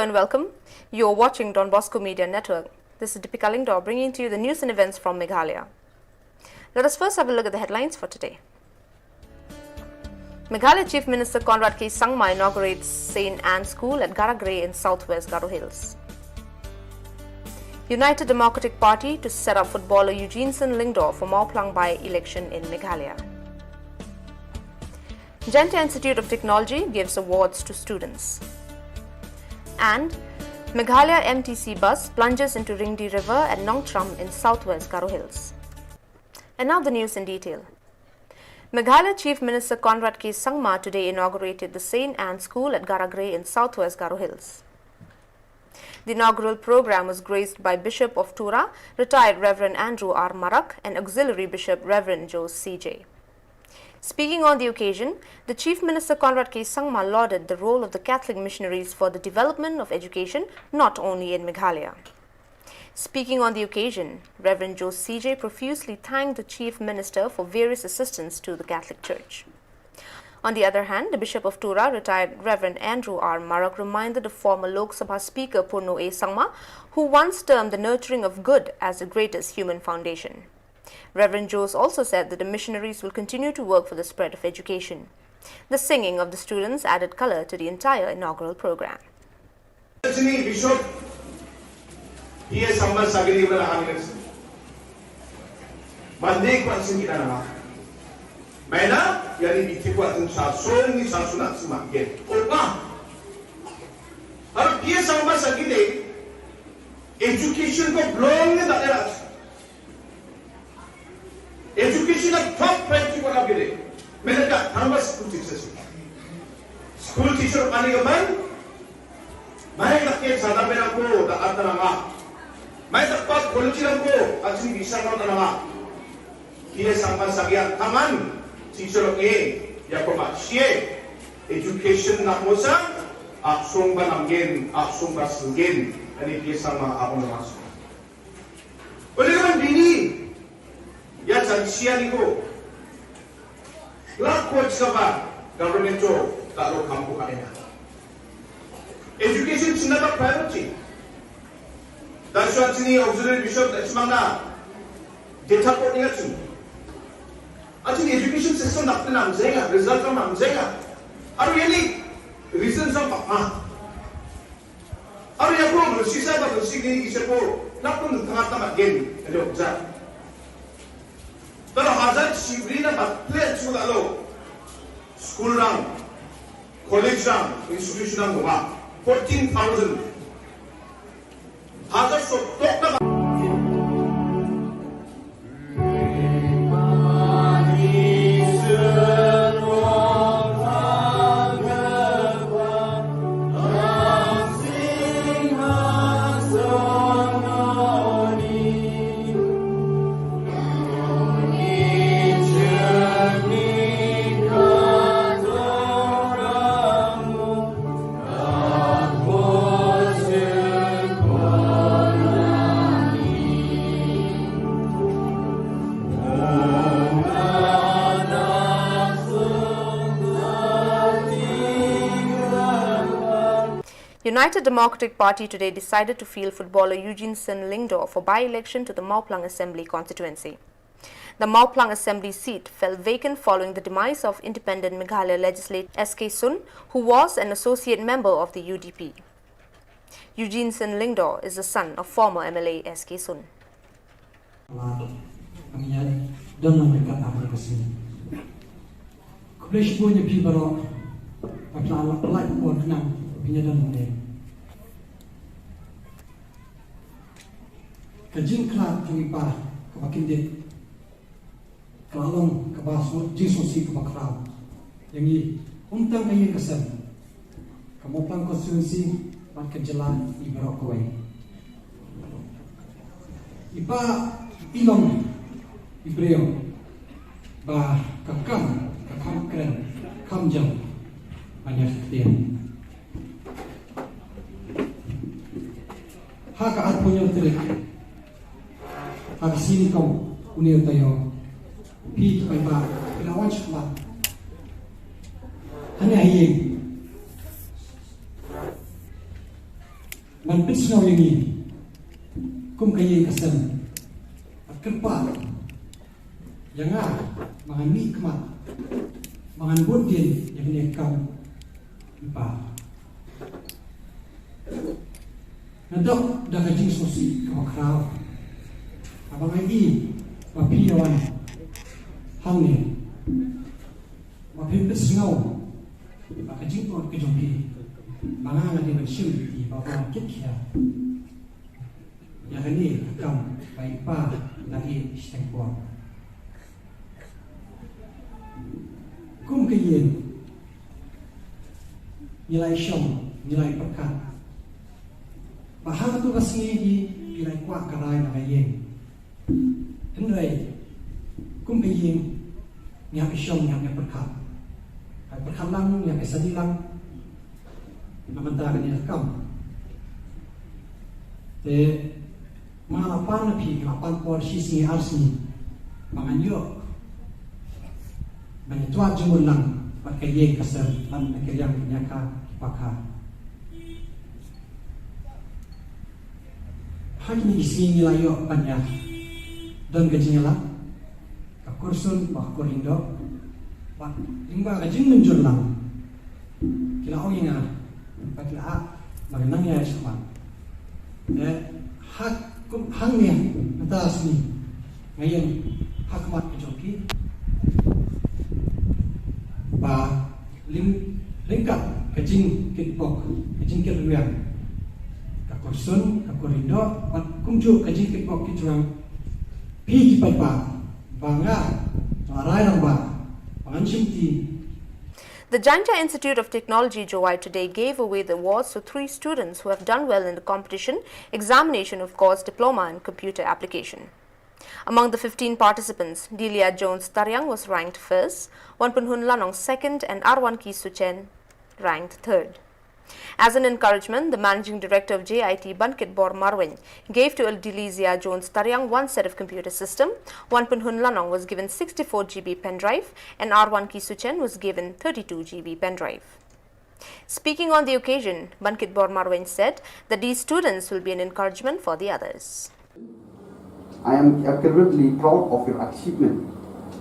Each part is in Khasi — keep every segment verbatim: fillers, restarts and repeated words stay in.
And welcome. You're watching Don Bosco Media Network. This is Deepika Lyngdoh bringing to you the news and events from Meghalaya. Let us first have a look at the headlines for today. Meghalaya Chief Minister Conrad K Sangma inaugurates Saint Anne School at Garagre in southwest Garo Hills. United Democratic Party to set up footballer Eugene Singh Lyngdoh for Mawphlang by-election in Meghalaya. Jaintia Institute of Technology gives awards to students. And Meghalaya M T C bus plunges into Ringdi River at Nongtram in southwest Garo Hills. And now the news in detail. Meghalaya Chief Minister Conrad K Sangma today inaugurated the Saint Anne School at Garagre in southwest Garo Hills. The inaugural program was graced by Bishop of Tura, retired Reverend Andrew R Marak, and Auxiliary Bishop Reverend Joe C J. Speaking on the occasion, the Chief Minister Conrad K Sangma lauded the role of the Catholic missionaries for the development of education, not only in Meghalaya. Speaking on the occasion, Reverend Joe C J profusely thanked the Chief Minister for various assistance to the Catholic Church. On the other hand, the Bishop of Tura, retired Reverend Andrew R Marak, reminded the former Lok Sabha Speaker Purno A Sangma, who once termed the nurturing of good as the greatest human foundation. Reverend Joe also said that the missionaries will continue to work for the spread of education. The singing of the students added colour to the entire inaugural program. Sini Bishop, P A Sangma Sagini bala hamil. Mande kuan sini kita nama. Maina, yani biti kuan sini sa song ni sa sunak sima ke. Opa. Har P A Sangma Sagini, education ko belong ni tak ada. Education a top priority ko na bile. Mene ka thangba school teacher si. School teacher ani ka man. Mai ka ke sada bela ko da atara nga. Mai ka pa college lang ko, achi bisa na tara nga. Kine Sangma Sagini a taman teacher nge ya ko ma shie. Education na mosa, aksong ba namgen, aksong ba singen. Ani kine Sangma ako na mas. Oleh kaman bini, ya chan sia ni ko. La ko chaba government job, tak lo kam ko ka ena. Education is not a priority. That's why sini auxiliary bishop, that's mana. Data ko ni achu. Actually, education system nak tenang saya, result kam nam saya. Are really reasons of apa? Aro ya ko, sisa ba sigi isa ko, na pun tanga tama gen, ada obza. Talo hajar sibri na ba plan su da lo. School rang, college rang, institution rang ba. Fourteen thousand. Hajar so tok na ba. United Democratic Party today decided to field footballer Eugene Singh Lyngdoh for by-election to the Mawphlang Assembly constituency. The Mawphlang Assembly seat fell vacant following the demise of independent Meghalaya legislator S K Sund, who was an associate member of the U D P. Eugene Singh Lyngdoh is the son of former M L A S K Sund. Lad, ang ïa don lang dekat Afrika sini. Khublei shibun ïa phi baroh. Ba phi la lap lait por khnang phin ïa don lang. Ka jingkhlad jong i pa kaba kyndit ka la long kaba sngewsih, jingsngewsih kaba khraw ïa ngi, ym tang ka ïing ka sem, ka Mawphlang constituency bad ka jylla i baroh kawei. I pa i long i briew ba ka kam ka kham kren kham jam ban ïa ka ktien. Ha ka arphew hynñiew tarik ha ka sngi nyngkong une u taïew, phi ki paidbah phi la wan shakhmat hangne ha ïing. Ban pynsngew ïa ngi kum ka ïing ka sem, bad kyrpad ïa nga ba ngan mih khmat, ba ngan bud dien ïa kane ka kam, i Pa. Nga dok da ka jingsngewsih kaba khraw haba nga ïohi ba phi ïa wan hangne, ba phi pynsngew ba ka jingpyngot ka jong phi ba nga nga dei ban shim ïa ki ba ba kit khia ïa kane ka kam ba i Pa la ïeh shiteng por. Kum ka ïing ngi la ïashong, ngi la ïapyrkhat ba ha kato ka sngi ki, ki la ïakwah ka rai na ka ïing. Hynrei kum ka ïing ngi hap ïashong, ngi hap ïapyrkhat. Hap ïapyrkhat lang, ngi hap ïasani lang na ka bynta kane ka kam. Te ma nga la pan na phi, nga la pan por shi sngi ar sngi ba ngan ïoh ban ïatwad jingmut lang bad ka ïing ka sem, ban ïakynriah ïa ka, ki pakha. Ha kine ki sngi ngi la ïoh ban ïa don ka jingïalam, ka kursun bad ka kur lyngdoh, bad lyngba ka jingmynjur lang ki la ong ïa nga ba ki la ah ba ngan nang ïaid shakhmat. Te ha kum hangne mynta ka sngi nga ïeng ha khmat ka jong ki ba lyng-, lyngkot ka jingkitbok, ka jingkit rwiang, ka kursun, ka kur lyngdoh, bad kumjuh ka jingkitbok kitjwang, phi ki paidbah, ba nga la rai lang ba ba ngan shimti. The Jaintia Institute of Technology, Jowai, today gave away the awards to three students who have done well in the competition examination of course Diploma in Computer Application. Among the fifteen participants, Delia Jones Tariang was ranked first, Wanpynhun Lanong second, and Arwanki Suchen ranked third. As an encouragement, the managing director of J I T, Bankit Bor Marwein, gave to Delizia Jones Tariang one set of computer system, Wanpynhun Lanong was given sixty-four G B pen drive, and Arwanki Suchen was given thirty-two G B pen drive. Speaking on the occasion, Bankit Bor Marwein said that these students will be an encouragement for the others. I am incredibly proud of your achievement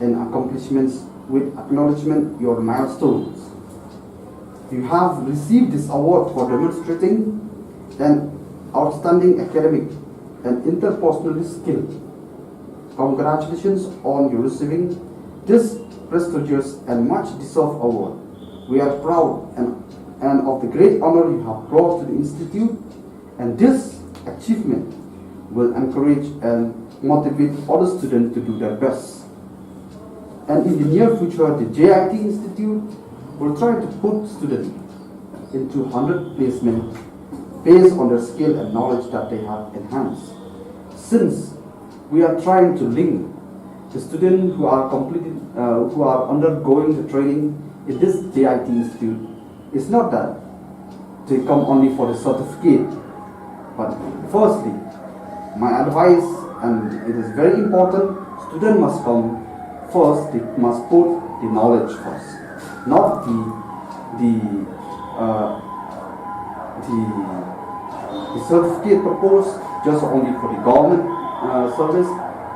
and accomplishments with acknowledgement your milestones. You have received this award for demonstrating an outstanding academic and interpersonal skill. Congratulations on your receiving this prestigious and much deserved award. We are proud and, and of the great honor you have brought to the institute, and this achievement will encourage and motivate other students to do their best. And in the near future, the J I T Institute will try to put students into hundred placement based on their skill and knowledge that they have enhanced. Since we are trying to link the students who are completed, uh, who are undergoing the training in this J I T Institute, it's not that they come only for the certificate, but firstly, my advice, and it is very important, student must come first, they must put the knowledge first, not the, the, uh, the, the certificate proposed just only for the government, uh, service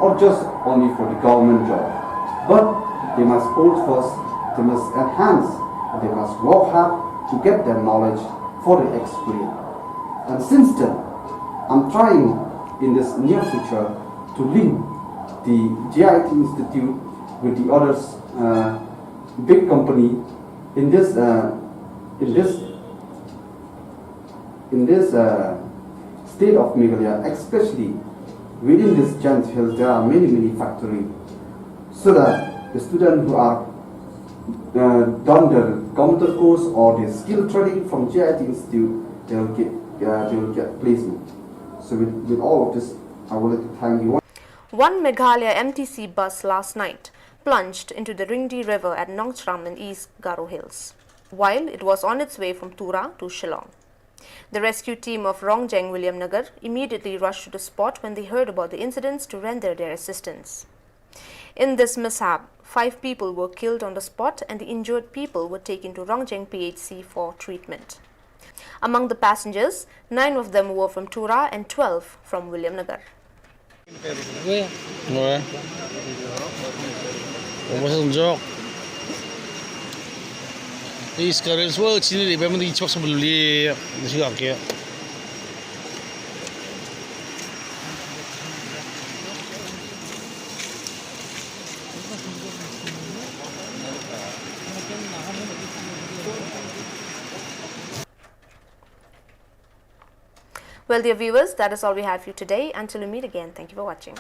or just only for the government job. But they must put first, they must enhance, they must work hard to get their knowledge for the experience. And since then, I'm trying in this near future to link the J I T Institute with the others, uh, big company in this, uh, in this, in this, uh, state of Meghalaya, especially within this Jaintia Hills, there are many, many factories, so that the students who are, uh, done the computer course or the skill training from J I T Institute, they will get, uh, they will get placement. So with, with all of this, I would like to thank you. One Meghalaya M T C bus last night plunged into the Ringdi River at Nongchram in East Garo Hills, while it was on its way from Tura to Shillong. The rescue team of Rongjeng Williamnagar immediately rushed to the spot when they heard about the incidents to render their assistance. In this mishap, five people were killed on the spot and the injured people were taken to Rongjeng P H C for treatment. Among the passengers, nine of them were from Tura and twelve from Williamnagar. Weh. Weh. Weh, pasal jok. Is karen sual sini di payment di chok sebeli. Di sini kaki. Well, dear viewers, that is all we have for you today. Until we meet again, thank you for watching.